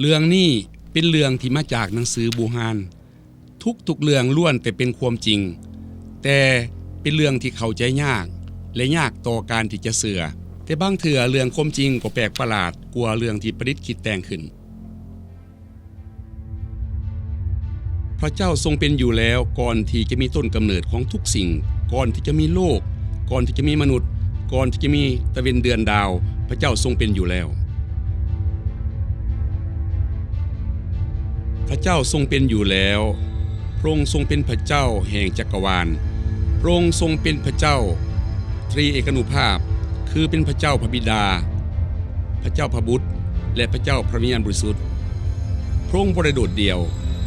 ເລື່ອງນີ້ເປັນເລື່ອງທີ່ມາຈາກໜັງສືບູຮານ. ທຸກໆເລື່ອງລ້ວນແຕ່ເປັນຄວາມຈິງ, ແຕ່ເປັນເລື່ອງທີ່ເຂົ້າໃຈຍາກ ແລະ ຍາກຕໍ່ການທີ່ຈະເຊື່ອ. ແຕ່ບາງເທື່ອເລື່ອງຄວາມຈິງກໍແປກປະຫຼາດກວ່າເລື່ອງທີ່ປະດິດຄິດແຕ່ງຂຶ້ນ. ພະເຈົ້າຊົງເປັນຢູ່ແລ້ວກ່ອນທີ່ຈະມີຕົ້ນກຳເນີດຂອງທຸກສິ່ງ, ກ່ອນທີ່ຈະມີໂລກ, ກ່ອນທີ່ຈະມີມະນຸດ, ກ່ອນທີ່ຈະມີຕາເວັນເດືອນດາວ, ພະເຈົ້າຊົງເປັນຢູ່ແລ້ວ. ພະເຈົ້າຊົງເປັນຢູ່ແລ້ວ. ພະອົງຊົງເປັນພະເຈົ້າແຫ່ງຈັກກະວານ. ພະອົງຊົງເປັນພະເຈົ້າຕຣີເອການຸພາບ, ຄືເປັນພະເຈົ້າພະບິດາ, ພະເຈົ້າພະບຸດ ແລະ ພະເຈົ້າພະວິນຍານບໍລິສຸດ. ພະອົງບໍ່ໄດ້ໂດດດ່ຽວ,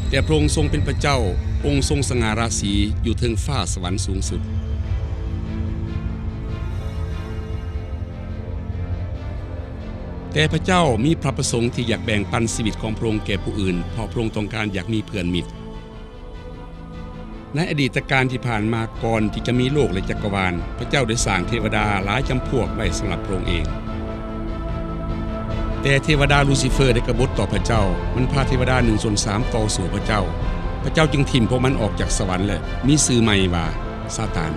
ແຕ່ພະອົງຊົງເປັນພະເຈົ້າ, ອົງຊົງສະຫງ່າລາສີຢູ່ເທິງຟ້າສະຫວັນສູງສຸດ. ແຕ່ພະເຈົ້າມີພະປະສົງທີ່ຢາກແບ່ງປັນຊີວິດຂອງພະອົງແກ່ຜູ້ອື່ນ, ເພາະພະອົງຕ້ອງການຢາກມີເພື່ອນມິດ. ໃນອະດີດຕະການທີ່ຜ່ານມາ, ກ່ອນທີ່ຈະມີໂລກ ແລະ ຈັກກະວານ, ພະເຈົ້າໄດ້ສ້າງເທວະດາຫຼາຍຈຳພວກໄວ້ສຳລັບພະອົງເອງ. ແຕ່ເທວະດາລູຊີເຟີໄດ້ກະບົດຕໍ່ພະເຈົ້າ, ມັນພາເທວະດາໜຶ່ງສ່ວນສາມຕໍ່ສູ້ພະເຈົ້າ. ພະເຈົ້າຈຶ່ງຖິ້ມພວກມັນອອກຈາກສະຫວັນ ແລະ ມີຊື່ໃໝ່ວ່າຊາຕານ.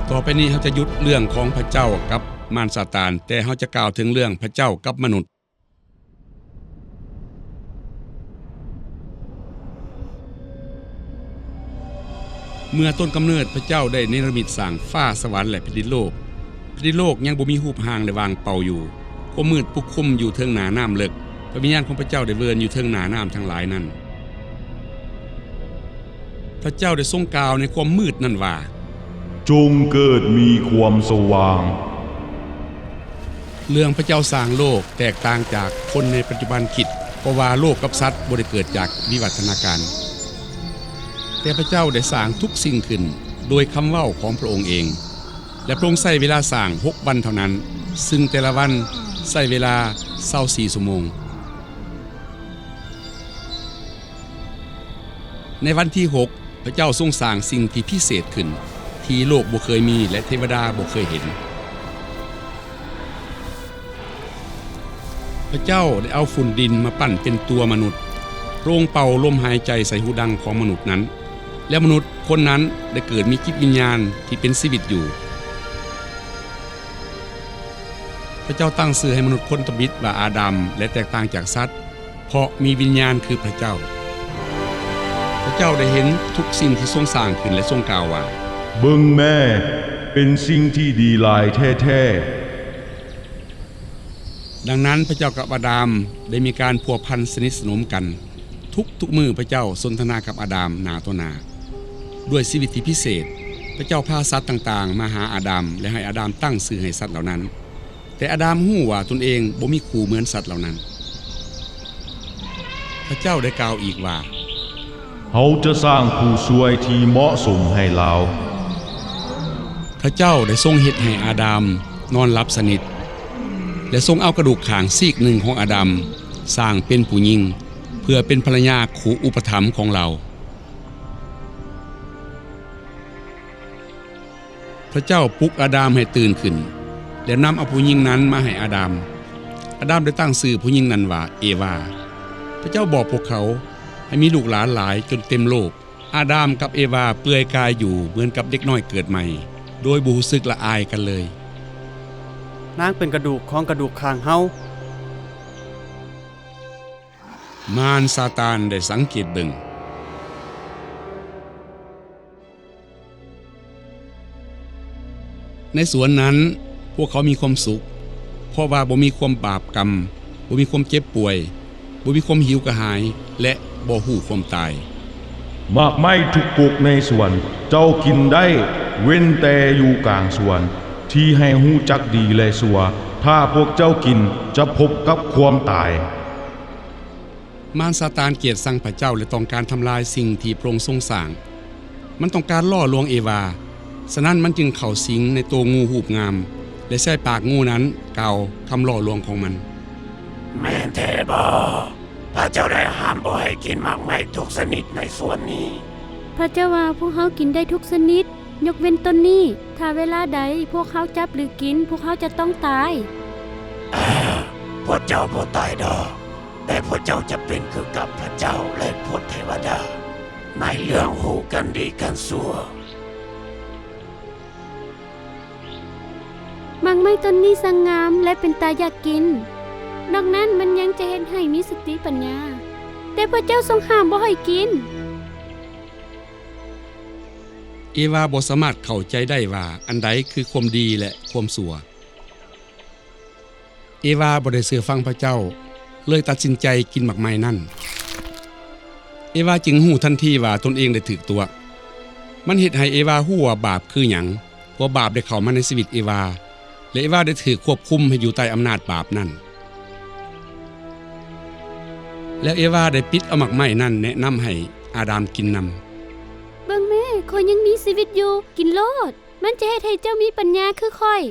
ຕໍ່ໄປນີ້ເຮົາຈະຢຸດເລື່ອງຂອງພະເຈົ້າກັບມານຊາຕານ, ແຕ່ເຮົາຈະກ່າວເຖິງເລື່ອງພະເຈົ້າກັບມະນຸດ. ເມື່ອຕົ້ນກຳເນີດ, ພະເຈົ້າໄດ້ເນລະມິດສ້າງຟ້າສະຫວັນ ແລະ ແຜ່ນດິນໂລກ. ແຜ່ນດິນໂລກຍັງບໍ່ມີຮູບຮ່າງ ແລະ ວ່າງເປົ່າຢູ່. ຄວາມມືດປົກຄຸມຢູ່ເທິງໜ້ານ້ຳເລິກ. ພະວິນຍານຂອງພະເຈົ້າໄດ້ເວີນຢູ່ເທິງໜ້ານ້ຳທັງຫຼາຍນັ້ນ. ພະເຈົ້າໄດ້ຊົງກ່າວໃນຄວາມມືດນັ້ນວ່າ, ຈົ່ງເກີດມີຄວາມສະຫວ່າງ. ເລື່ອງພະເຈົ້າສ້າງໂລກແຕກຕ່າງຈາກຄົນໃນປັດຈຸບັນຄິດ, ເພາະວ່າໂລກກັບສັດບໍ່ໄດ້ເກີດຈາກວິວັດທະນາການ, ແຕ່ພະເຈົ້າໄດ້ສ້າງທຸກສິ່ງຂຶ້ນໂດຍຄຳເວົ້າຂອງພະອົງເອງ, ແລະ ພະອົງໃຊ້ເວລາສ້າງຫົກວັນເທົ່ານັ້ນ, ຊຶ່ງແຕ່ລະວັນໃຊ້ເວລາຊາວສີ່ຊົ່ວໂມງ. ໃນວັນທີຫົກ, ພະເຈົ້າຊົງສ້າງສິ່ງທີ່ພິເສດຂຶ້ນ, ທີ່ໂລກບໍ່ເຄີຍມີ ແລະ ເທວະດາບໍ່ເຄີຍເຫັນ. ພະເຈົ້າໄດ້ເອົາຝຸ່ນດິນມາປັ້ນເປັນຕົວມະນຸດ. ພະອົງເປົ່າລົມຫາຍໃຈໃສ່ຮູດັງຂອງມະນຸດນັ້ນ, ແລ້ວມະນຸດຄົນນັ້ນໄດ້ເກີດມີຈິດວິນຍານທີ່ເປັນຊີວິດຢູ່. ພະເຈົ້າຕັ້ງຊື່ໃຫ້ມະນຸດຄົນທຳອິດວ່າອາດຳ ແລະ ແຕກຕ່າງຈາກສັດ, ເພາະມີວິນຍານຄືພະເຈົ້າ. ພະເຈົ້າໄດ້ເຫັນທຸກສິ່ງທີ່ຊົງສ້າງຂຶ້ນ ແລະ ຊົງກ່າວວ່າ, ເບິ່ງແມ້, ເປັນສິ່ງທີ່ດີຫຼາຍແທ້ໆ. ດັ່ງນັ້ນ, ພະເຈົ້າກັບອາດາມໄດ້ມີການພົວພັນສະໜິດສະໜົມກັນ. ທຸກໆມື້ພະເຈົ້າສົນທະນາກັບອາດາມໜ້າຕໍ່ໜ້າ. ດ້ວຍຊີວິດທີ່ພິເສດ, ພະເຈົ້າພາສັດຕ່າງໆມາຫາອາດາມ ແລະ ໃຫ້ອາດາມຕັ້ງຊື່ໃຫ້ສັດເຫຼົ່ານັ້ນ. ແຕ່ອາດາມຮູ້ວ່າຕົນເອງບໍ່ມີຄູ່ເໝືອນສັດເຫຼົ່ານັ້ນ. ພະເຈົ້າໄດ້ກ່າວອີກວ່າ, ເຮົາຈະສ້າງຜູ້ຊ່ວຍທີ່ເໝາະສົມໃຫ້ລາວ. ພະເຈົ້າໄດ້ຊົງເຮັດໃຫ້ອາດາມນອນຫຼັບສະໜິດ ແລະ ຊົງເອົາກະດູກຂ້າງຊີກໜຶ່ງຂອງອາດາມສ້າງເປັນຜູ້ຍິງ ເພື່ອເປັນພັນລະຍາຄູ່ອຸປະຖຳຂອງລາວ. ພະເຈົ້າປຸກອາດາມໃຫ້ຕື່ນຂຶ້ນ ແລ້ວນຳເອົາຜູ້ຍິງນັ້ນມາໃຫ້ອາດາມ. ອາດາມໄດ້ຕັ້ງຊື່ຜູ້ຍິງນັ້ນວ່າເອວາ. ພະເຈົ້າບອກພວກເຂົາໃຫ້ມີລູກຫຼານຫຼາຍຈົນເຕັມໂລກ. ອາດາມກັບເອວາເປື່ອຍກາຍຢູ່ເໝືອນກັບເດັກນ້ອຍເກີດໃໝ່, ໂດຍບໍ່ຮູ້ສຶກລະອາຍກັນເລີຍ. ນາງເປັນກະດູກຂອງກະດູກຂ້າງເຮົາ. ມານຊາຕານໄດ້ສັງເກດເບິ່ງ. ໃນສວນນັ້ນ, ພວກເຂົາມີຄວາມສຸກ, ເພາະວ່າບໍ່ມີຄວາມບາບກຳ, ບໍ່ມີຄວາມເຈັບປ່ວຍ, ບໍ່ມີຄວາມຫິວກະຫາຍ ແລະ ບໍ່ຮູ້ຄວາມຕາຍ. ໝາກໄມ້ທຸກກົກໃນສວນເຈົ້າກິນໄດ້, ເວັ້ນແຕ່ຢູ່ກາງສວນ, ທີ່ໃຫ້ຮູ້ຈັກດີ ແລະ ຊົ່ວ. ຖ້າພວກເຈົ້າກິນ, ຈະພົບກັບຄວາມຕາຍ. ມານຊາຕານກຽດຊັງພະເຈົ້າ ແລະ ຕ້ອງການທຳລາຍສິ່ງທີ່ພະອົງຊົງສ້າງ. ມັນຕ້ອງການຫຼໍ່ລວງເອວາ. ສະນັ້ນມັນຈຶ່ງເຂົ້າສິງໃນໂຕງູຮູບງາມ ແລະ ໃຊ້ປາກງູນັ້ນກ່າວຄຳຫຼໍ່ລວງຂອງມັນ. ແມ່ນແທ້ບໍ? ພະເຈົ້າໄດ້ຫ້າມບໍ່ໃຫ້ກິນໝາກໄມ້ທຸກຊະນິດໃນສວນນີ້. ພະເຈົ້າວ່າພວກເຮົາກິນໄດ້ທຸກຊະນິດ, ຍົກເວັ້ນຕົ້ນນີ້. ຖ້າເວລາໃດພວກເຮົາຈັບ ຫຼື ກິນ, ພວກເຮົາຈະຕ້ອງຕາຍ. ອ້າ ພວກເຈົ້າບໍ່ຕາຍດອກ, ແຕ່ພວກເຈົ້າຈະເປັນຄືກັບພະເຈົ້າ ແລະ ພວກເທວະດາ ໃນເລື່ອງຮູ້ກັນດີກັນຊົ່ວ. ໝາກໄມ້ຕົ້ນນີ້ຊ່າງງາມ ແລະ ເປັນຕາຢາກກິນ. ນອກນັ້ນມັນຍັງຈະເຮັດໃຫ້ມີສະຕິປັນຍາ, ແຕ່ພວກເຈົ້າຊົງຫ້າມບໍ່ໃຫ້ກິນ. ເອວາບໍ່ສາມາດເຂົ້າໃຈໄດ້ວ່າອັນໃດຄືຄວາມດີ ແລະ ຄວາມຊົ່ວ. ເອວາບໍ່ໄດ້ເຊື່ອຟັງພະເຈົ້າ, ເລີຍຕັດສິນໃຈກິນໝາກໄມ້ນັ້ນ. ເອວາຈຶ່ງຮູ້ທັນທີວ່າຕົນເອງໄດ້ຖືກຕົວະ. ມັນເຮັດໃຫ້ເອວາຮູ້ວ່າບາບຄືຫຍັງ, ເພາະບາບໄດ້ເຂົ້າມາໃນຊີວິດເອວາ, ແລະ ເອວາໄດ້ຖືກຄວບຄຸມໃຫ້ຢູ່ໃຕ້ອຳນາດບາບນັ້ນ. ແລ້ວເອວາໄດ້ປິດເອົາໝາກໄມ້ນັ້ນແນະນຳໃຫ້ອາດາມກິນນຳ. ເບິ່ງແມ້, ຂ້ອຍຍັງມີຊີວິດຢູ່, ກິນໂລດ, ມັນຈະເຮັດໃຫ້ເຈົ້າມີປັນຍາຄືຂ້ອຍ.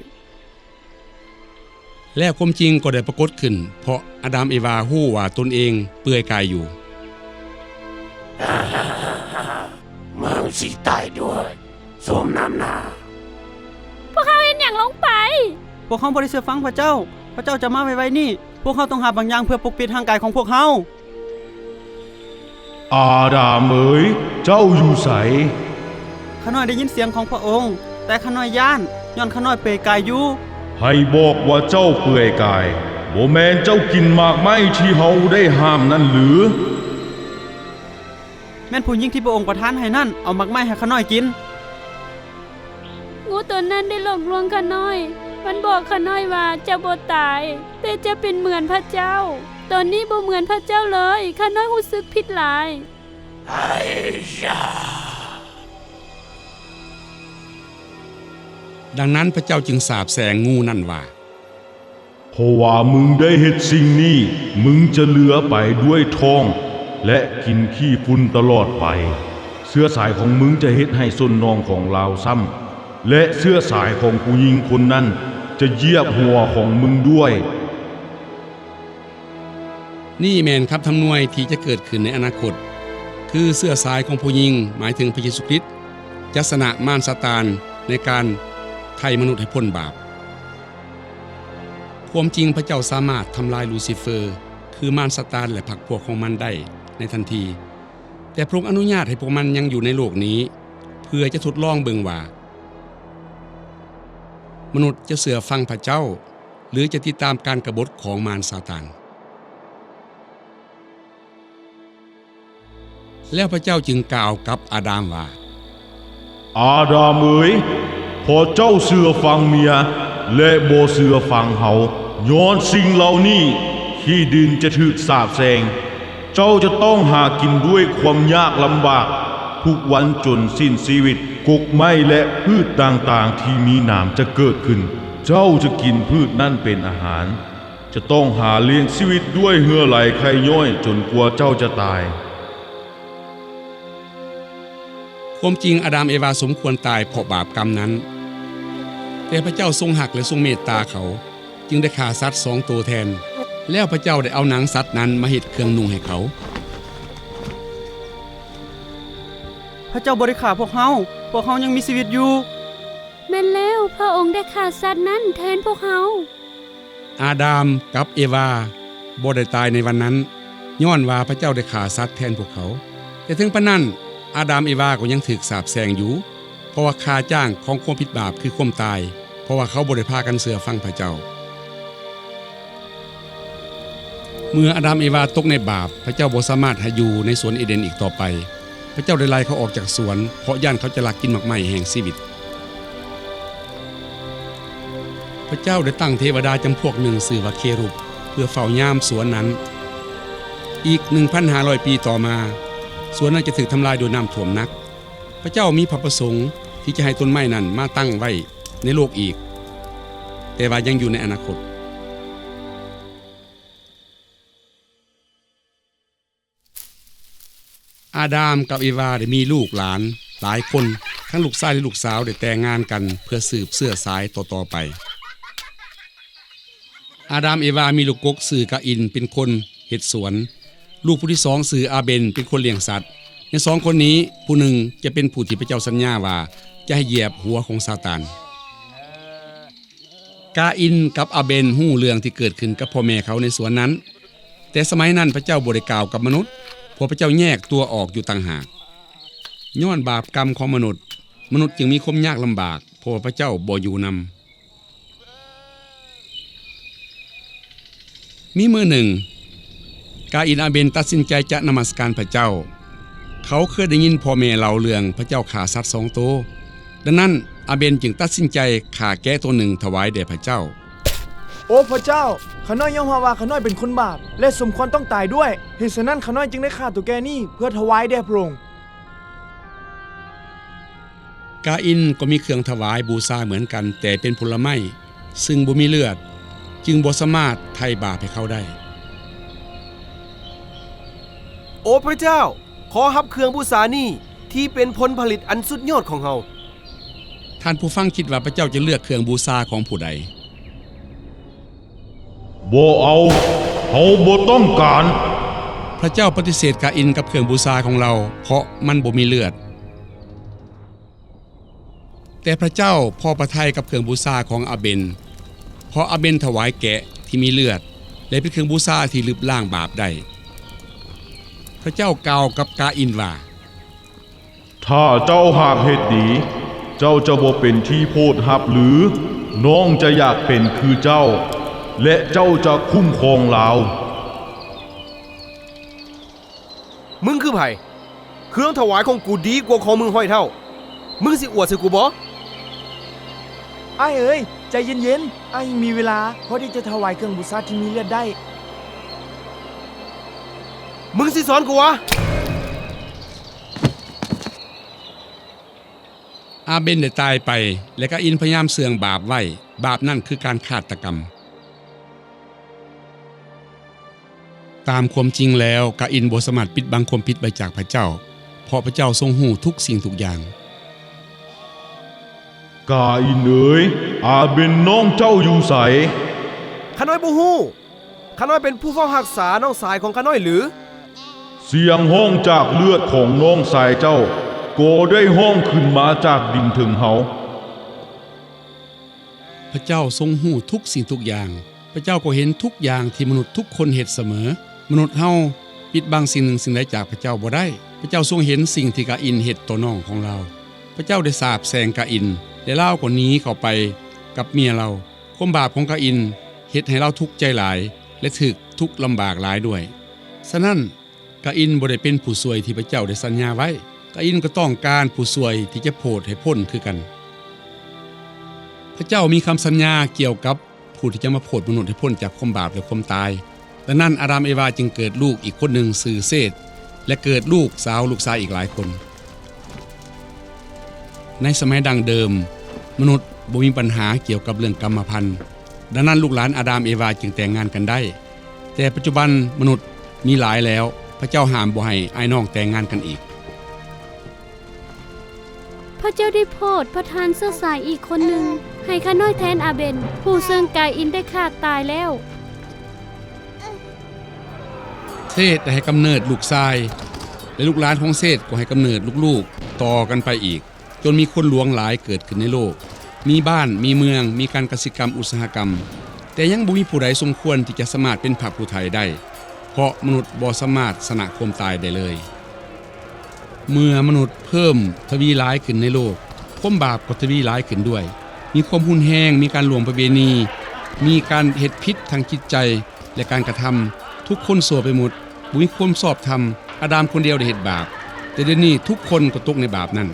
ແລ້ວຄວາມຈິງກໍໄດ້ປາກົດຂຶ້ນ, ເພາະອາດາມເອວາຮູ້ວ່າຕົນເອງເປື່ອຍກາຍຢູ່. ມຶງຊິຕາຍດ້ວຍ, ສົມນ້ຳໜ້າ. ພວກເຮົາເຮັດຫຍັງລົງໄປ? ພວກເຮົາບໍ່ໄດ້ເຊື່ອຟັງພະເຈົ້າ. ພະເຈົ້າຈະມາໄວໆນີ້. ພວກເຮົາຕ້ອງຫາບາງຢ່າງເພື່ອປົກປິດຮ່າງກາຍຂອງພວກເຮົາ. ອາດາມເອີຍ, ເຈົ້າຢູ່ໃສ? ຂ້ານ້ອຍໄດ້ຍິນສຽງຂອງພະອົງ, ແຕ່ຂ້ານ້ອຍຢ້ານ, ຍ້ອນຂ້ານ້ອຍເປື່ອຍກາຍຢູ່. ໃຜບອກວ່າເຈົ້າເປື່ອຍກາຍ? ບໍ່ແມ່ນເຈົ້າກິນໝາກໄມ້ທີ່ເຮົາໄດ້ຫ້າມນັ້ນຫຼື? ແມ່ນຜູ້ຍິງທີ່ພະອົງປະທານໃຫ້ນັ້ນ ເອົາໝາກໄມ້ໃຫ້ຂ້ານ້ອຍກິນ. ງູຕົວນັ້ນໄດ້ຫຼອກລວງຂ້ານ້ອຍ. ມັນບອກຂ້ານ້ອຍວ່າຈະບໍ່ຕາຍ, ແຕ່ຈະເປັນເໝືອນພະເຈົ້າ. ຕອນນີ້ບໍ່ເໝືອນພະເຈົ້າເລີຍ, ຂ້ານ້ອຍຮູ້ສຶກຜິດຫຼາຍ. ດັ່ງນັ້ນພະເຈົ້າຈຶ່ງສາບແຊ່ງງູນັ້ນວ່າ, ເພາະວ່າມຶງໄດ້ເຮັດສິ່ງນີ້, ມຶງຈະເຫຼືອໄປດ້ວຍທ້ອງ ແລະ ກິນຂີ້ຝຸ່ນຕະຫຼອດໄປ. ເຊື້ອສາຍຂອງມຶງຈະເຮັດໃຫ້ສົ້ນໜອງຂອງລາວຊ້ຳ, ແລະ ເຊື້ອສາຍຂອງຜູ້ຍິງຄົນນັ້ນຈະຢຽບຫົວຂອງມຶງດ້ວຍ. ນີ້ແມ່ນຄຳທຳນວຍທີ່ຈະເກີດຂຶ້ນໃນອະນາຄົດ, ຄືເຊື້ອສາຍຂອງຜູ້ຍິງ, ໝາຍເຖິງພະເຢຊູຄຣິດ, ຈະຊະນະມານຊາຕານໃນການໄຖ່ມະນຸດໃຫ້ພົ້ນບາບ. ຄວາມຈິງ, ພະເຈົ້າສາມາດທຳລາຍລູຊີເຟີ, ຄືມານຊາຕານ ແລະ ພັກພວກຂອງມັນໄດ້ໃນທັນທີ, ແຕ່ພະອົງອະນຸຍາດໃຫ້ພວກມັນຍັງຢູ່ໃນໂລກນີ້ ເພື່ອຈະທົດລອງເບິ່ງວ່າ ມະນຸດຈະເຊື່ອຟັງພະເຈົ້າ ຫຼື ຈະຕິດຕາມການກະບົດຂອງມານຊາຕານ. ແລ້ວພະເຈົ້າຈຶ່ງກ່າວກັບອາດາມວ່າ, ອາດາມເອີຍ, ເພາະເຈົ້າເຊື່ອຟັງເມຍ ແລະ ບໍ່ເຊື່ອຟັງເຮົາ, ຍ້ອນສິ່ງເຫຼົ່ານີ້ ຂີ້ດິນຈະຖືກສາບແຊ່ງ. ເຈົ້າຈະຕ້ອງຫາກິນດ້ວຍຄວາມຍາກລຳບາກທຸກວັນຈົນສິ້ນຊີວິດ. ກົກໄມ້ ແລະ ພືດຕ່າງໆທີ່ມີໜາມຈະເກີດຂຶ້ນ. ເຈົ້າຈະກິນພືດນັ້ນເປັນອາຫານ. ຈະຕ້ອງຫາລ້ຽງຊີວິດດ້ວຍເຫື່ອໄຫຼໄຄຍ້ອຍຈົນກວ່າເຈົ້າຈະຕາຍ. ຄວາມຈິງ, ອາດາມເອວາສົມຄວນຕາຍເພາະບາບກຳນັ້ນ, ແຕ່ພະເຈົ້າຊົງຮັກ ແລະ ຊົງເມດຕາເຂົາ, ຈຶ່ງໄດ້ຂ້າສັດສອງໂຕແທນ. ແລ້ວພະເຈົ້າໄດ້ເອົາໜັງສັດນັ້ນມາເຮັດເຄື່ອງນຸ່ງໃຫ້ເຂົາ. ພະເຈົ້າບໍ່ໄດ້ຂ້າພວກເຮົາ, ພວກເຮົາຍັງມີຊີວິດຢູ່. ແມ່ນແລ້ວ, ພະອົງໄດ້ຂ້າສັດນັ້ນແທນພວກເຮົາ. ອາດາມກັບເອວາບໍ່ໄດ້ຕາຍໃນວັນນັ້ນ, ຍ້ອນວ່າພະເຈົ້າໄດ້ຂ້າສັດແທນພວກເຂົາ. ແຕ່ເຖິງປານນັ້ນ, ອາດາມເອວາກໍຍັງຖືກສາບແຊ່ງຢູ່, ເພາະວ່າຄ່າຈ້າງຂອງຄວາມຜິດບາບຄືຄວາມຕາຍ, ເພາະວ່າເຂົາບໍ່ໄດ້ພາກັນເຊື່ອຟັງພະເຈົ້າ. ເມື່ອອາດາມເອວາຕົກໃນບາບ, ພະເຈົ້າບໍ່ສາມາດໃຫ້ຢູ່ໃນສວນເອເດນອີກຕໍ່ໄປ. ພະເຈົ້າໄດ້ໄລ່ເຂົາອອກຈາກສວນ, ເພາະຢ້ານເຂົາຈະລັກກິນໝາກໄມ້ແຫ່ງຊີວິດ. ພະເຈົ້າໄດ້ຕັ້ງເທວະດາຈຳພວກໜຶ່ງຊື່ວ່າເຄຣູບ ເພື່ອເຝົ້າຍາມສວນນັ້ນ. ອີກໜຶ່ງພັນຫ້າຮ້ອຍປີຕໍ່ມາ, ສວນນັ້ນຈະຖືກທຳລາຍດ້ວຍນ້ຳຖ້ວມໜັກ. ພະເຈົ້າມີພະປະສົງທີ່ຈະໃຫ້ຕົ້ນໄມ້ນັ້ນມາຕັ້ງໄວ້ໃນໂລກອີກ, ແຕ່ວ່າຍັງຢູ່ໃນອະນາຄົດ. ອາດາມກັບເອວາໄດ້ມີລູກຫຼານຫຼາຍຄົນ, ທັງລູກຊາຍ ແລະ ລູກສາວໄດ້ແຕ່ງງານກັນເພື່ອສືບເຊື້ອສາຍຕໍ່ໆໄປ. ອາດາມເອວາມີລູກກົກຊື່ກາອິນເປັນຄົນເຮັດສວນ, ລູກຜູ້ທີສອງຊື່ອາເບນເປັນຄົນລ້ຽງສັດ. ໃນສອງຄົນນີ້, ຜູ້ໜຶ່ງຈະເປັນຜູ້ທີ່ພະເຈົ້າສັນຍາວ່າຈະໃຫ້ຢຽບຫົວຂອງຊາຕານ. ກາອິນກັບອາເບນຮູ້ເລື່ອງທີ່ເກີດຂຶ້ນກັບພໍ່ແມ່ເຂົາໃນສວນນັ້ນ, ແຕ່ສະໄໝນັ້ນພະເຈົ້າບໍ່ໄດ້ກ່າວກັບມະນຸດ, ເພາະພະເຈົ້າແຍກຕົວອອກຢູ່ຕ່າງຫາກ. ຍ້ອນບາບກຳຂອງມະນຸດ, ມະນຸດຈຶ່ງມີຄວາມຍາກລຳບາກ, ເພາະວ່າພະເຈົ້າບໍ່ຢູ່ນຳ. ມີມື້ໜຶ່ງ, ກາອິນອາເບນຕັດສິນໃຈຈະນະມັດສະການພະເຈົ້າ. ເຂົາເຄີຍໄດ້ຍິນພໍ່ແມ່ເລົ່າເລື່ອງພະເຈົ້າຂ້າສັດສອງໂຕ. ດັ່ງນັ້ນ, ອາເບນຈຶ່ງຕັດສິນໃຈຂ້າແກະໂຕໜຶ່ງຖວາຍແດ່ພະເຈົ້າ. ໂອ ພະເຈົ້າ, ຂ້ານ້ອຍຍອມຮັບວ່າຂ້ານ້ອຍເປັນຄົນບາບ ແລະ ສົມຄວນຕ້ອງຕາຍດ້ວຍ. ເຫດສະນັ້ນ, ຂ້ານ້ອຍຈຶ່ງໄດ້ຂ້າໂຕແກະນີ້ເພື່ອຖວາຍແດ່ພະອົງ. ກາອິນກໍມີເຄື່ອງຖວາຍບູຊາເໝືອນກັນ, ແຕ່ເປັນຜົນລະໄມ້ ຊຶ່ງບໍ່ມີເລືອດ, ຈຶ່ງບໍ່ສາມາດໄຖ່ບາບໃຫ້ເຂົາໄດ້. ໂອພະເຈົ້າ, ຂໍຮັບເຄື່ອງບູຊານີ້ ທີ່ເປັນຜົນຜະລິດອັນສຸດຍອດຂອງເຮົາ. ທ່ານຜູ້ຟັງຄິດວ່າພະເຈົ້າຈະເລືອກເຄື່ອງບູຊາຂອງຜູ້ໃດ? ບໍ່ເອົາ, ເຮົາບໍ່ຕ້ອງການ. ພະເຈົ້າປະຕິເສດກາອິນກັບເຄື່ອງບູຊາຂອງລາວ, ເພາະມັນບໍ່ມີເລືອດ. ແຕ່ພະເຈົ້າພໍພະໄທກັບເຄື່ອງບູຊາຂອງອາເບນ, ເພາະອາເບນຖວາຍແກະທີ່ມີເລືອດ ແລະ ເປັນເຄື່ອງບູຊາທີ່ລຶບລ້າງບາບໄດ້. ພະເຈົ້າກ່າວກັບກາອິນວ່າ, ຖ້າເຈົ້າຫາກເຮັດດີ, ເຈົ້າຈະບໍ່ເປັນທີ່ໂພດຮັບຫຼື? ນ້ອງຈະຢາກເປັນຄືເຈົ້າ, ແລະ ເຈົ້າຈະຄຸ້ມຄອງລາວ. ມຶງຄືໃຜ? ເຄື່ອງຖວາຍຂອງກູດີກວ່າຂອງມຶງຮ້ອຍເທົ່າ. ມຶງຊິອວດໃສ່ກູບໍ? ອ້າຍເອີຍ, ໃຈເຢັນໆ, ອ້າຍຍັງມີເວລາພໍທີ່ຈະຖວາຍເຄື່ອງບູຊາທີ່ມີເລືອດໄດ້. ມຶງຊິສອນກູຫວາ? ອາເບນໄດ້ຕາຍໄປ, ແລະ ກາອິນພະຍາຍາມເຊື່ອງບາບໄວ້. ບາບນັ້ນຄືການຄາດຕະກຳ. ຕາມຄວາມຈິງແລ້ວ, ກາອິນບໍ່ສາມາດປິດບັງຄວາມຜິດໄວ້ຈາກພະເຈົ້າ, ເພາະພະເຈົ້າຊົງຮູ້ທຸກສິ່ງທຸກຢ່າງ. ກາອິນເອີຍ, ອາເບນນ້ອງເຈົ້າຢູ່ໃສ? ຂ້ານ້ອຍບໍ່ຮູ້. ຂ້ານ້ອຍເປັນຜູ້ເຝົ້າຮັກສານ້ອງຊາຍຂອງຂ້ານ້ອຍຫຼື? ສຽງຮ້ອງຈາກເລືອດຂອງນ້ອງຊາຍເຈົ້າ ກໍໄດ້ຮ້ອງຂຶ້ນມາຈາກດິນເທິງເຮົາ. ພະເຈົ້າຊົງຮູ້ທຸກສິ່ງທຸກຢ່າງ. ພະເຈົ້າກໍເຫັນທຸກຢ່າງທີ່ມະນຸດທຸກຄົນເຮັດສະເໝີ. ມະນຸດເຮົາປິດບັງສິ່ງໜຶ່ງສິ່ງໃດຈາກພະເຈົ້າບໍ່ໄດ້. ພະເຈົ້າຊົງເຫັນສິ່ງທີ່ກາອິນເຮັດຕໍ່ນ້ອງຂອງລາວ. ພະເຈົ້າໄດ້ສາບແຊ່ງກາອິນ ແລະ ລາວກໍໜີເຂົ້າໄປກັບເມຍລາວ. ຄວາມບາບຂອງກາອິນເຮັດໃຫ້ລາວທຸກໃຈຫຼາຍ ແລະ ຖືກທຸກລຳບາກຫຼາຍດ້ວຍ. ສະນັ້ນ, ກາອິນບໍ່ໄດ້ເປັນຜູ້ຊ່ວຍທີ່ພະເຈົ້າໄດ້ສັນຍາໄວ້. ກາອິນກໍຕ້ອງການຜູ້ຊ່ວຍທີ່ຈະໂພດໃຫ້ພົ້ນຄືກັນ. ພະເຈົ້າມີຄຳສັນຍາກ່ຽວກັບຜູ້ທີ່ຈະມາໂພດມະນຸດໃຫ້ພົ້ນຈາກຄວາມບາບ ແລະ ຄວາມຕາຍ. ດັ່ງນັ້ນ, ອາດາມເອວາຈຶ່ງເກີດລູກອີກຄົນໜຶ່ງຊື່ເຊດ ແລະ ເກີດລູກສາວລູກຊາຍອີກຫຼາຍຄົນ. ໃນສະໄໝດັ້ງເດີມ, ມະນຸດບໍ່ມີບັນຫາກ່ຽວກັບເລື່ອງກຳມະພັນ. ດັ່ງນັ້ນ, ລູກຫຼານອາດາມເອວາຈຶ່ງແຕ່ງງານກັນໄດ້. ແຕ່ປັດຈຸບັນມະນຸດມີຫຼາຍແລ້ວ, ພະເຈົ້າຫ້າມບໍ່ໃຫ້ອ້າຍນ້ອງແຕ່ງງານກັນອີກ. ພະເຈົ້າໄດ້ໂພດປະທານເຊື້ອສາຍອີກຄົນໜຶ່ງໃຫ້ຂ້ານ້ອຍແທນອາເບນ, ຜູ້ເຊິ່ງກາອິນໄດ້ຂ້າຕາຍແລ້ວ. ເຊດໄດ້ໃຫ້ກຳເນີດລູກຊາຍ, ແລະ ລູກຫຼານຂອງເຊດກໍໃຫ້ກຳເນີດລູກໆຕໍ່ກັນໄປອີກ. ຈົນມີຄົນຫຼວງຫຼາຍເກີດຂຶ້ນໃນໂລກ, ມີບ້ານ, ມີເມືອງ, ມີການກະສິກຳ, ອຸດສາຫະກຳ, ແຕ່ຍັງບໍ່ມີຜູ້ໃດສົມຄວນທີ່ຈະສາມາດເປັນພະຜູ້ໄຖ່ໄດ້, ເພາະມະນຸດບໍ່ສາມາດຊະນະຄວາມຕາຍໄດ້ເລີຍ. ເມື່ອມະນຸດເພີ່ມທະວີຫຼາຍຂຶ້ນໃນໂລກ, ຄວາມບາບກໍທະວີຫຼາຍຂຶ້ນດ້ວຍ. ມີຄວາມຮຸນແຮງ, ມີການລ່ວງປະເວນີ, ມີການເຮັດຜິດທາງຈິດໃຈ ແລະ ການກະທຳ. ທຸກຄົນຊົ່ວໄປໝົດ. ບໍ່ມີຄວາມຊອບທຳ, ອາດາມຄົນດຽວໄດ້ເຮັດບາບ, ແຕ່ດຽວນີ້ທຸກຄົນກໍຕົກໃນບາບນັ້ນ.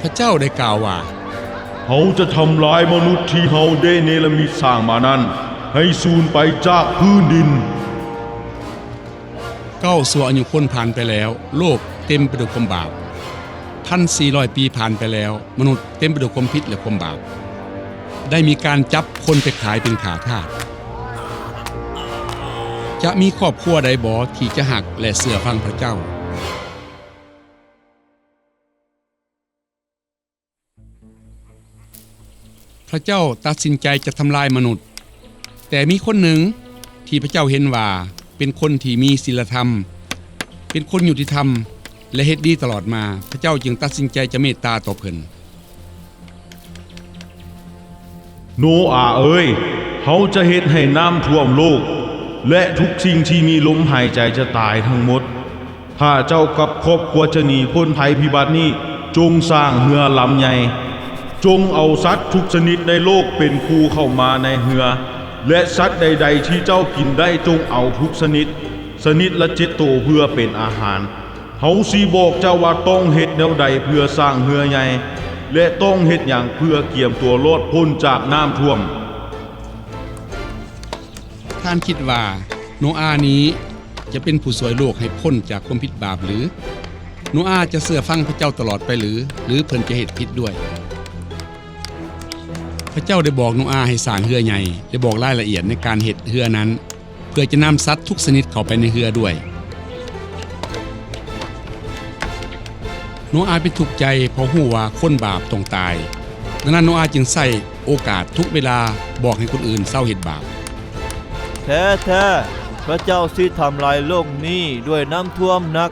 ພະເຈົ້າໄດ້ກ່າວວ່າ, ເຮົາຈະທຳລາຍມະນຸດທີ່ເຮົາໄດ້ເນລະມິດສ້າງມານັ້ນ ໃຫ້ສູນໄປຈາກພື້ນດິນ. ເກົ້າຊົ່ວອາຍຸຄົນຜ່ານໄປແລ້ວ, ໂລກເຕັມໄປດ້ວຍຄວາມບາບ. ພັນສີ່ຮ້ອຍປີຜ່ານໄປແລ້ວ, ມະນຸດເຕັມໄປດ້ວຍຄວາມຜິດ ແລະ ຄວາມບາບ. ໄດ້ມີການຈັບຄົນໄປຂາຍເປັນຂ້າທາດ. ຈະມີຄອບຄົວໃດບໍທີ່ຈະຮັກ ແລະ ເຊື່ອຟັງພະເຈົ້າ? ພະເຈົ້າຕັດສິນໃຈຈະທຳລາຍມະນຸດ, ແຕ່ມີຄົນໜຶ່ງທີ່ພະເຈົ້າເຫັນວ່າເປັນຄົນທີ່ມີສິນລະທຳ, ເປັນຄົນຍຸຕິທຳ ແລະ ເຮັດດີຕະຫຼອດມາ, ພະເຈົ້າຈຶ່ງຕັດສິນໃຈຈະເມດຕາຕໍ່ເພິ່ນ. ໂນອາເອີຍ, ເຮົາຈະເຮັດໃຫ້ນ້ຳຖ້ວມໂລກ ແລະ ທຸກສິ່ງທີ່ມີລົມຫາຍໃຈຈະຕາຍທັງໝົດ. ຖ້າເຈົ້າກັບຄອບຄົວຈະໜີພົ້ນໄພພິບັດນີ້, ຈົ່ງສ້າງເຮືອລຳໃຫຍ່. ຈົ່ງເອົາສັດທຸກຊະນິດໃນໂລກເປັນຄູ່ເຂົ້າມາໃນເຮືອ, ແລະ ສັດໃດໆທີ່ເຈົ້າກິນໄດ້, ຈົ່ງເອົາທຸກຊະນິດ, ຊະນິດລະເຈັດໂຕເພື່ອເປັນອາຫານ. ເຮົາຊິບອກເຈົ້າວ່າຕ້ອງເຮັດແນວໃດເພື່ອສ້າງເຮືອໃຫຍ່ ແລະ ຕ້ອງເຮັດຫຍັງເພື່ອກຽມຕົວລອດພົ້ນຈາກນ້ຳຖ້ວມ. ທ່ານຄິດວ່າໂນອານີ້ຈະເປັນຜູ້ຊ່ວຍໂລກໃຫ້ພົ້ນຈາກຄວາມຜິດບາບຫຼື? ໂນອາຈະເຊື່ອຟັງພະເຈົ້າຕະຫຼອດໄປຫຼື ຫຼືເພິ່ນຈະເຮັດຜິດດ້ວຍ? ພະເຈົ້າໄດ້ບອກໂນອາໃຫ້ສ້າງເຮືອໃຫຍ່ ແລະ ບອກລາຍລະອຽດໃນການເຮັດເຮືອນັ້ນ ເພື່ອຈະນຳສັດທຸກຊະນິດເຂົ້າໄປໃນເຮືອດ້ວຍ. ໂນອາເປັນທຸກໃຈເພາະຮູ້ວ່າຄົນບາບຕ້ອງຕາຍ. ດັ່ງນັ້ນໂນອາຈຶ່ງໃຊ້ໂອກາດທຸກເວລາບອກໃຫ້ຄົນອື່ນເຊົາເຮັດບາບ. ແທ້ໆ, ພະເຈົ້າຊິທຳລາຍໂລກນີ້ດ້ວຍນ້ຳຖ້ວມໜັກ.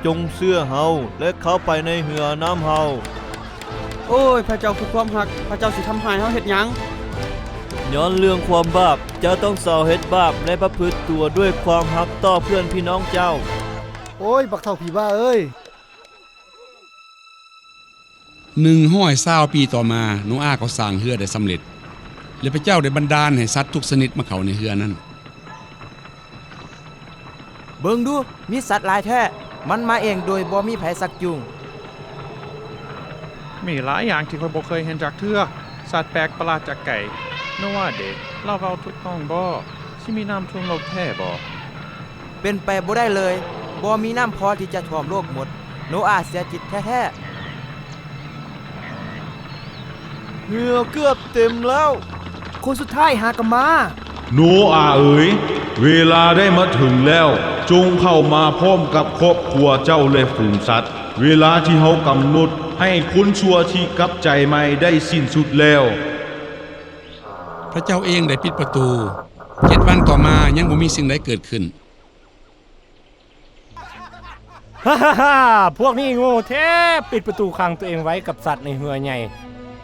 ຈົ່ງເຊື່ອເຮົາ ແລະ ເຂົ້າໄປໃນເຮືອນຳເຮົາ. ໂອ້ຍ, ພະເຈົ້າຄືຄວາມຮັກ, ພະເຈົ້າຊິທຳຮ້າຍເຮົາເຮັດຫຍັງ? ຍ້ອນເລື່ອງຄວາມບາບ, ເຈົ້າຕ້ອງເຊົາເຮັດບາບ ແລະ ປະພຶດຕົວດ້ວຍຄວາມຮັກຕໍ່ເພື່ອນພີ່ນ້ອງເຈົ້າ. ໂອ້ຍ, ບັກເຖົ້າຜີບ້າເອີຍ! ໜຶ່ງຮ້ອຍຊາວປີຕໍ່ມາ, ໂນອາກໍສ້າງເຮືອໄດ້ສຳເລັດ ແລະ ພະເຈົ້າໄດ້ບັນດານໃຫ້ສັດທຸກຊະນິດມາເຂົ້າໃນເຮືອນັ້ນ. ເບິ່ງດູ, ມີສັດຫຼາຍແທ້, ມັນມາເອງໂດຍບໍ່ມີໃຜຊັກຈູງ. ມີຫຼາຍຢ່າງທີ່ຂ້ອຍບໍ່ເຄີຍເຫັນຈັກເທື່ອ, ສັດແປກປະຫຼາດຈາກໄກ. ໂນອາເດ, ລາວເວົ້າຖືກຕ້ອງບໍ່? ຊິມີນ້ຳຖ້ວມໂລກແທ້ບໍ່? ເປັນໄປບໍ່ໄດ້ເລີຍ, ບໍ່ມີນ້ຳພໍທີ່ຈະຖ້ວມໂລກໝົດ. ໂນອາເສຍຈິດແທ້ໆ. ເຮືອເກືອບເຕັມແລ້ວ. ຄົນສຸດທ້າຍຫາກໍມາ. ໂນອາເອີຍ, ເວລາໄດ້ມາເຖິງແລ້ວ, ຈົ່ງເຂົ້າມາພ້ອມກັບຄອບຄົວເຈົ້າ ແລະ ຝູງສັດ. ເວລາທີ່ເຮົາກຳນົດໃຫ້ຄົນຊົ່ວທີ່ກັບໃຈໃໝ່ໄດ້ສິ້ນສຸດແລ້ວ. ພະເຈົ້າເອງໄດ້ປິດປະຕູ. ເຈັດວັນຕໍ່ມາຍັງບໍ່ມີສິ່ງໃດເກີດຂຶ້ນ. ຮາໆໆ! ພວກນີ້ໂງ່ແທ້! ປິດປະຕູຂັງຕົວເອງໄວ້ກັບສັດໃນເຮືອໃຫຍ່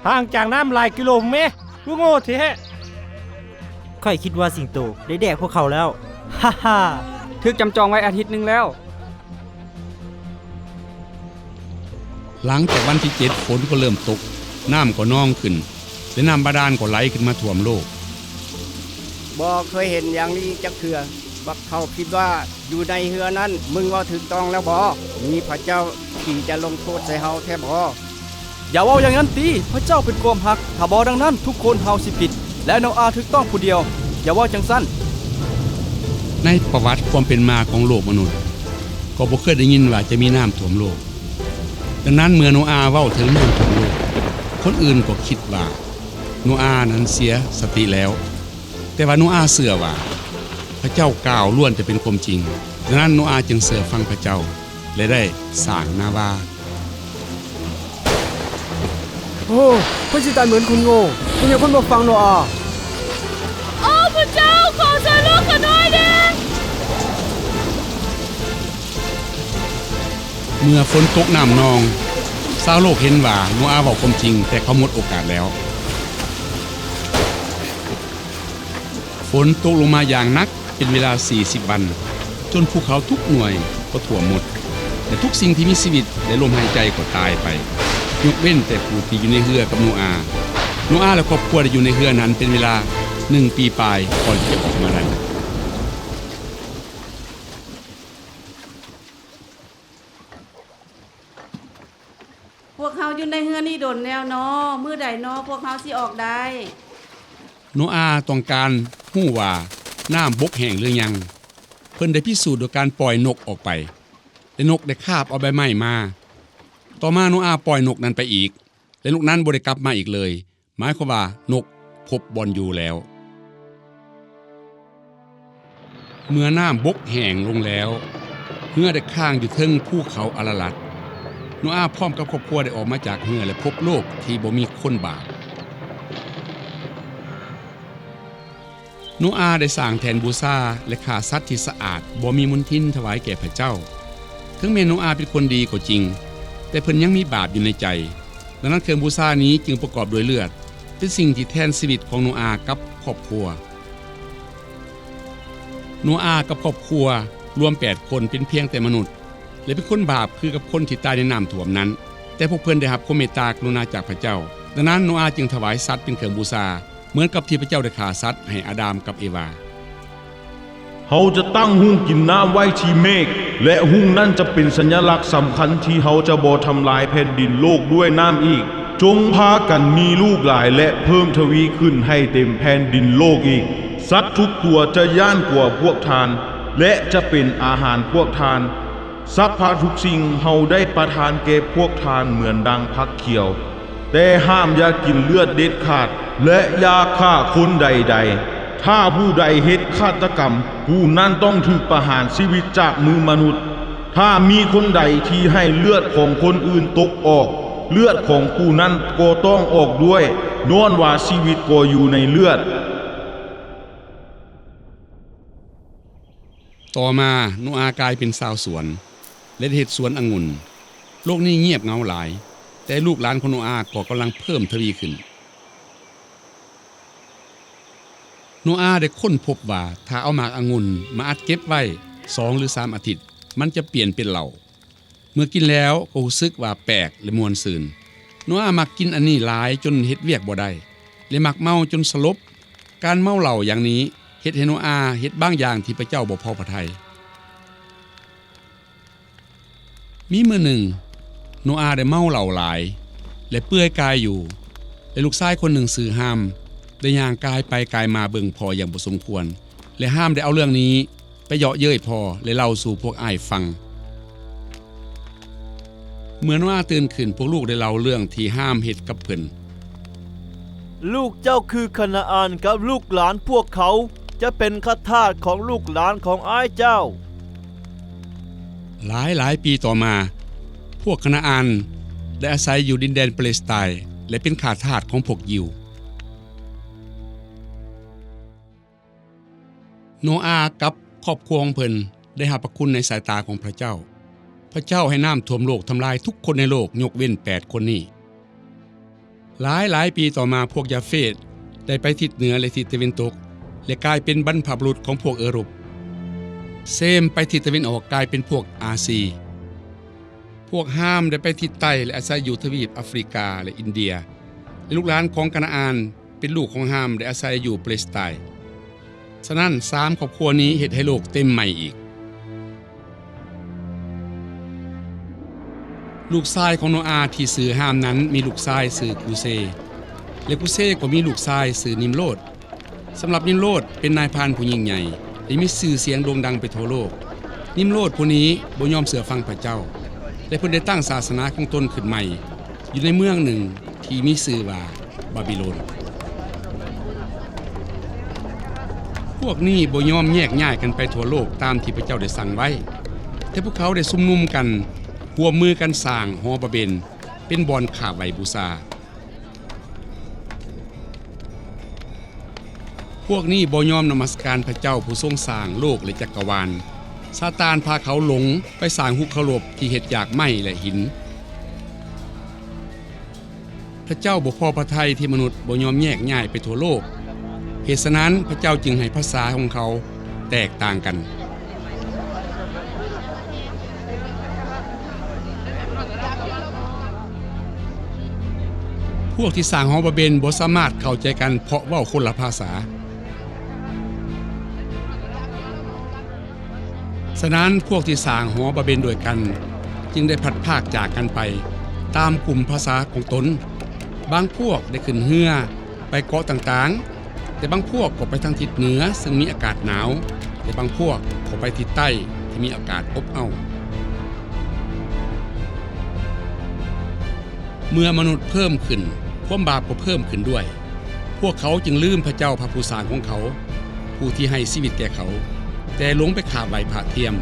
ຫ່າງຈາກນ້ຳຫຼາຍກິໂລພຸ້ນແມ! ຄືໂງ່ແທ້! ຂ້ອຍຄິດວ່າສິງໂຕໄດ້ແດກພວກເຂົາແລ້ວ. ຮາໆ! ຖືກຈຳຈອງໄວ້ອາທິດໜຶ່ງແລ້ວ. ຫຼັງຈາກວັນທີເຈັດ ຝົນກໍເລີ່ມຕົກ, ນ້ຳກໍນອງຂຶ້ນ ແລະ ນ້ຳບາດານກໍໄຫຼຂຶ້ນມາຖ້ວມໂລກ. ບໍ່ເຄີຍເຫັນຢ່າງນີ້ຈັກເທື່ອ. ບັກເຖົ້າຜິດວ່າ, ຢູ່ໃນເຮືອນັ້ນ, ມຶງເວົ້າຖືກຕ້ອງແລ້ວບໍ? ມີພະເຈົ້າທີ່ຈະລົງໂທດໃສ່ເຮົາແທ້ບໍ? ຢ່າເວົ້າຢ່າງນັ້ນຕິ, ພະເຈົ້າເປັນຄວາມຮັກ, ຖ້າບໍ່ດັ່ງນັ້ນ, ທຸກຄົນເຮົາຊິຜິດ, ແລະ ໂນອາຖືກຕ້ອງຜູ້ດຽວ. ຢ່າເວົ້າຈັ່ງຊັ້ນ. ໃນປະຫວັດຄວາມເປັນມາຂອງໂລກມະນຸດ, ກໍບໍ່ເຄີຍໄດ້ຍິນວ່າຈະມີນ້ຳຖ້ວມໂລກ. ດັ່ງນັ້ນ, ເມື່ອໂນອາເວົ້າເຖິງເລື່ອງຂອງໂລກ, ຄົນອື່ນກໍຄິດວ່າໂນອານັ້ນເສຍສະຕິແລ້ວ. ແຕ່ວ່າໂນອາເຊື່ອວ່າພະເຈົ້າກ່າວລ້ວນແຕ່ເປັນຄວາມຈິງ. ດັ່ງນັ້ນ, ໂນອາຈຶ່ງເຊື່ອຟັງພະເຈົ້າ ແລະ ໄດ້ສ້າງນາວາ. ໂອ້, ຂ້ອຍຊິຕາຍເໝືອນຄົນໂງ່. ເປັນຫຍັງຄົນບໍ່ຟັງໂນອາ? ໂອ້ ພະເຈົ້າ, ຂໍຊ່ວຍໂລກຂ້ານ້ອຍແດ່! ເມື່ອຝົນຕົກນ້ຳນອງ, ຊາວໂລກເຫັນວ່າໂນອາເວົ້າຄວາມຈິງ, ແຕ່ເຂົາໝົດໂອກາດແລ້ວ. ຝົນຕົກລົງມາຢ່າງໜັກເປັນເວລາສີ່ສິບວັນ, ຈົນພູເຂົາທຸກໜ່ວຍກໍຖ້ວມໝົດ, ແລະ ທຸກສິ່ງທີ່ມີຊີວິດ ແລະ ລົມຫາຍໃຈກໍຕາຍໄປ, ຍົກເວັ້ນແຕ່ຜູ້ທີ່ຢູ່ໃນເຮືອກັບໂນອາ. ໂນອາ ແລະ ຄອບຄົວໄດ້ຢູ່ໃນເຮືອນັ້ນເປັນເວລາໜຶ່ງປີປາຍ ກ່ອນທີ່ຈະອອກມາໄດ້. ພວກເຮົາຢູ່ໃນເຮືອນີ້ດົນແລ້ວນໍ, ມື້ໃດນໍພວກເຮົາຊິອອກໄດ້? ໂນອາຕ້ອງການຮູ້ວ່ານ້ຳບົກແຫ້ງຫຼືຍັງ. ເພິ່ນໄດ້ພິສູດໂດຍການປ່ອຍນົກອອກໄປ, ແລະ ນົກໄດ້ຄາບເອົາໃບໄມ້ມາ. ຕໍ່ມາໂນອາປ່ອຍນົກນັ້ນໄປອີກ, ແລະ ນົກນັ້ນບໍ່ໄດ້ກັບມາອີກເລີຍ. ໝາຍຄວາມວ່ານົກພົບບ່ອນຢູ່ແລ້ວ. ເມື່ອນ້ຳບົກແຫ້ງລົງແລ້ວ, ເຮືອໄດ້ຄ້າງຢູ່ເທິງພູເຂົາອາຣາຣັດ. ໂນອາພ້ອມກັບຄອບຄົວໄດ້ອອກມາຈາກເຮືອ ແລະ ພົບໂລກທີ່ບໍ່ມີຄົນບາບ. ໂນອາໄດ້ສ້າງແທ່ນບູຊາ ແລະ ຂ້າສັດທີ່ສະອາດບໍ່ມີມົນທິນຖວາຍແກ່ພະເຈົ້າ. ເຖິງແມ່ນໂນອາເປັນຄົນດີກໍຈິງ, ແຕ່ເພິ່ນຍັງມີບາບຢູ່ໃນໃຈ. ດັ່ງນັ້ນ ເຄື່ອງບູຊານີ້ຈຶ່ງປະກອບດ້ວຍເລືອດ, ເປັນສິ່ງທີ່ແທນຊີວິດຂອງໂນອາກັບຄອບຄົວ. ໂນອາກັບຄອບຄົວລວມແປດຄົນເປັນພຽງແຕ່ມະນຸດ ແລະ ເປັນຄົນບາບຄືກັບຄົນທີ່ຕາຍໃນນ້ຳຖ້ວມນັ້ນ, ແຕ່ພວກເພິ່ນໄດ້ຮັບຄວາມເມດຕາກະລຸນາຈາກພະເຈົ້າ. ດັ່ງນັ້ນ ໂນອາຈຶ່ງຖວາຍສັດເປັນເຄື່ອງບູຊາ ເໝືອນກັບທີ່ພະເຈົ້າໄດ້ຂ້າສັດໃຫ້ອາດາມກັບເອວາ. ເຮົາຈະຕັ້ງຮຸ້ງກິນນ້ຳໄວ້ທີ່ເມກ ແລະ ຮຸ້ງນັ້ນຈະເປັນສັນຍະລັກສຳຄັນທີ່ເຮົາຈະບໍ່ທຳລາຍແຜ່ນດິນໂລກດ້ວຍນ້ຳອີກ. ຈົ່ງພາກັນມີລູກຫຼາຍ ແລະ ເພີ່ມທະວີຂຶ້ນໃຫ້ເຕັມແຜ່ນດິນໂລກອີກ. ສັດທຸກຕົວຈະຢ້ານກົວພວກທ່ານ ແລະ ຈະເປັນອາຫານພວກທ່ານ. ສັບພະທຸກສິ່ງເຮົາໄດ້ປະທານແກ່ພວກທ່ານເໝືອນດັ່ງຜັກຂຽວ, ແຕ່ຫ້າມຢ່າກິນເລືອດເດັດຂາດ ແລະ ຢ່າຂ້າຄົນໃດໆ. ຖ້າຜູ້ໃດເຮັດຄາດຕະກຳ, ຜູ້ນັ້ນຕ້ອງຖືກປະຫານຊີວິດຈາກມືມະນຸດ. ຖ້າມີຄົນໃດທີ່ໃຫ້ເລືອດຂອງຄົນອື່ນຕົກອອກ, ເລືອດຂອງຜູ້ນັ້ນກໍຕ້ອງອອກດ້ວຍ, ຍ້ອນວ່າຊີວິດກໍຢູ່ໃນເລືອດ. ຕໍ່ມາ ໂນອາກາຍເປັນຊາວສວນ ແລະ ໄດ້ເຮັດສວນອະງຸ່ນ. ໂລກນີ້ງຽບເຫງົາຫຼາຍ, ແຕ່ລູກຫຼານຂອງໂນອາກໍກຳລັງເພີ່ມທະວີຂຶ້ນ. ໂນອາໄດ້ຄົ້ນພົບວ່າ ຖ້າເອົາໝາກອະງຸ່ນມາອັດເກັບໄວ້ສອງຫຼືສາມອາທິດ, ມັນຈະປ່ຽນເປັນເຫຼົ້າ. ເມື່ອກິນແລ້ວກໍຮູ້ສຶກວ່າແປກ ແລະ ມ່ວນຊື່ນ. ໂນອາມັກກິນອັນນີ້ຫຼາຍຈົນເຮັດວຽກບໍ່ໄດ້ ແລະ ມັກເມົາຈົນສະຫຼົບ. ການເມົາເຫຼົ້າຢ່າງນີ້ເຮັດໃຫ້ໂນອາເຮັດບາງຢ່າງທີ່ພະເຈົ້າບໍ່ພໍພະໄທ. ມີມື້ໜຶ່ງ, ໂນອາໄດ້ເມົາເຫຼົ້າຫຼາຍ ແລະ ເປື່ອຍກາຍຢູ່, ແລະ ລູກຊາຍຄົນໜຶ່ງຊື່ຮາມ ໄດ້ຍ່າງກາຍໄປກາຍມາເບິ່ງພໍ່ຢ່າງບໍ່ສົມຄວນ. ແລະ ຮາມໄດ້ເອົາເລື່ອງນີ້ໄປເຍາະເຍີ້ຍພໍ່ ແລະ ເລົ່າສູ່ພວກອ້າຍຟັງ. ເມື່ອໂນອາຕື່ນຂຶ້ນ, ພວກລູກໄດ້ເລົ່າເລື່ອງທີ່ຮາມເຮັດກັບເພິ່ນ. ລູກເຈົ້າຄືຄານາອານກັບລູກຫຼານພວກເຂົາຈະເປັນຂ້າທາດຂອງລູກຫຼານຂອງອ້າຍເຈົ້າ. ຫຼາຍໆປີຕໍ່ມາ, ພວກຄານາອານໄດ້ອາໄສຢູ່ດິນແດນປາເລສໄຕ ແລະ ເປັນຂ້າທາດຂອງພວກຢິວ. ໂນອາກັບຄອບຄົວຂອງເພິ່ນໄດ້ຮັບພະຄຸນໃນສາຍຕາຂອງພະເຈົ້າ. ພະເຈົ້າໃຫ້ນ້ຳຖ້ວມໂລກ ທຳລາຍທຸກຄົນໃນໂລກ ຍົກເວັ້ນແປດຄົນນີ້. ຫຼາຍໆປີຕໍ່ມາ, ພວກຢາເຟດໄດ້ໄປທິດເໜືອ ແລະ ທິດຕາເວັນຕົກ ແລະ ກາຍເປັນບັນພະບຸລຸດຂອງພວກເອີຣົບ. ເຊມໄປທິດຕາເວັນອອກ ກາຍເປັນພວກອາຊີ. ພວກຮາມໄດ້ໄປທິດໃຕ້ ແລະ ອາໄສຢູ່ທະວີບອາຟຣິກາ ແລະ ອິນເດຍ ແລະ ລູກຫຼານຂອງການາອານ ເປັນລູກຂອງຮາມ ໄດ້ອາໄສຢູ່ປາເລສໄຕ. ສະນັ້ນ, ສາມຄອບຄົວນີ້ເຮັດໃຫ້ໂລກເຕັມໃໝ່ອີກ. ລູກຊາຍຂອງໂນອາທີ່ຊື່ຮາມນັ້ນມີລູກຊາຍຊື່ກູເຊ ແລະ ກູເຊກໍມີລູກຊາຍຊື່ນິມໂຣດ. ສຳລັບນິມໂຣດເປັນນາຍພານຜູ້ຍິ່ງໃຫຍ່ ທີ່ມີຊື່ສຽງໂດ່ງດັງໄປທົ່ວໂລກ. ນິມໂຣດຜູ້ນີ້ບໍ່ຍອມເຊື່ອຟັງພະເຈົ້າ ແລະ ເພິ່ນໄດ້ຕັ້ງສາສະໜາຂອງຕົນຂຶ້ນໃໝ່ ຢູ່ໃນເມືອງໜຶ່ງທີ່ມີຊື່ວ່າບາບິໂລນ. ພວກນີ້ບໍ່ຍອມແຍກຍ້າຍກັນໄປທົ່ວໂລກຕາມທີ່ພະເຈົ້າໄດ້ສັ່ງໄວ້, ແຕ່ພວກເຂົາໄດ້ຊຸມນຸມກັນ, ຮ່ວມມືກັນສ້າງຫໍບາເບນເປັນບ່ອນຂາບໄຫວ້ບູຊາ. ພວກນີ້ບໍ່ຍອມນະມັດສະການພະເຈົ້າຜູ້ຊົງສ້າງໂລກ ແລະ ຈັກກະວານ. ຊາຕານພາເຂົາຫຼົງໄປສ້າງຮູບເຄົາລົບທີ່ເຮັດຈາກໄມ້ ແລະ ຫີນ. ພະເຈົ້າບໍ່ພໍພະໄທທີ່ມະນຸດບໍ່ຍອມແຍກຍ້າຍໄປທົ່ວໂລກ. ເຫດສະນັ້ນ, ພະເຈົ້າຈຶ່ງໃຫ້ພາສາຂອງເຂົາແຕກຕ່າງກັນ. ພວກທີ່ສ້າງຫໍບາເບນບໍ່ສາມາດເຂົ້າໃຈກັນເພາະເວົ້າຄົນລະພາສາ. ສະນັ້ນ, ພວກທີ່ສ້າງຫໍບາເບນດ້ວຍກັນຈຶ່ງໄດ້ພັດພາກຈາກກັນໄປຕາມກຸ່ມພາສາຂອງຕົນ. ບາງພວກໄດ້ຂຶ້ນເຮືອໄປເກາະຕ່າງໆ, ແຕ່ບາງພວກກໍໄປທາງທິດເໜືອເຊິ່ງມີອາກາດໜາວ, ແຕ່ບາງພວກກໍໄປທິດໃຕ້ທີ່ມີອາກາດອົບເອົ້າ. ເມື່ອມະນຸດເພີ່ມຂຶ້ນ, ຄວາມບາບກໍເພີ່ມຂຶ້ນດ້ວຍ. ພວກເຂົາຈຶ່ງລືມພະເຈົ້າພະຜູ້ສ້າງຂອງເຂົາ, ຜູ້ທີ່ໃຫ້ຊີວິດແກ່ເຂົາ, ແຕ່ຫຼົງໄປຂາບໄຫວ້ພະທຽມ.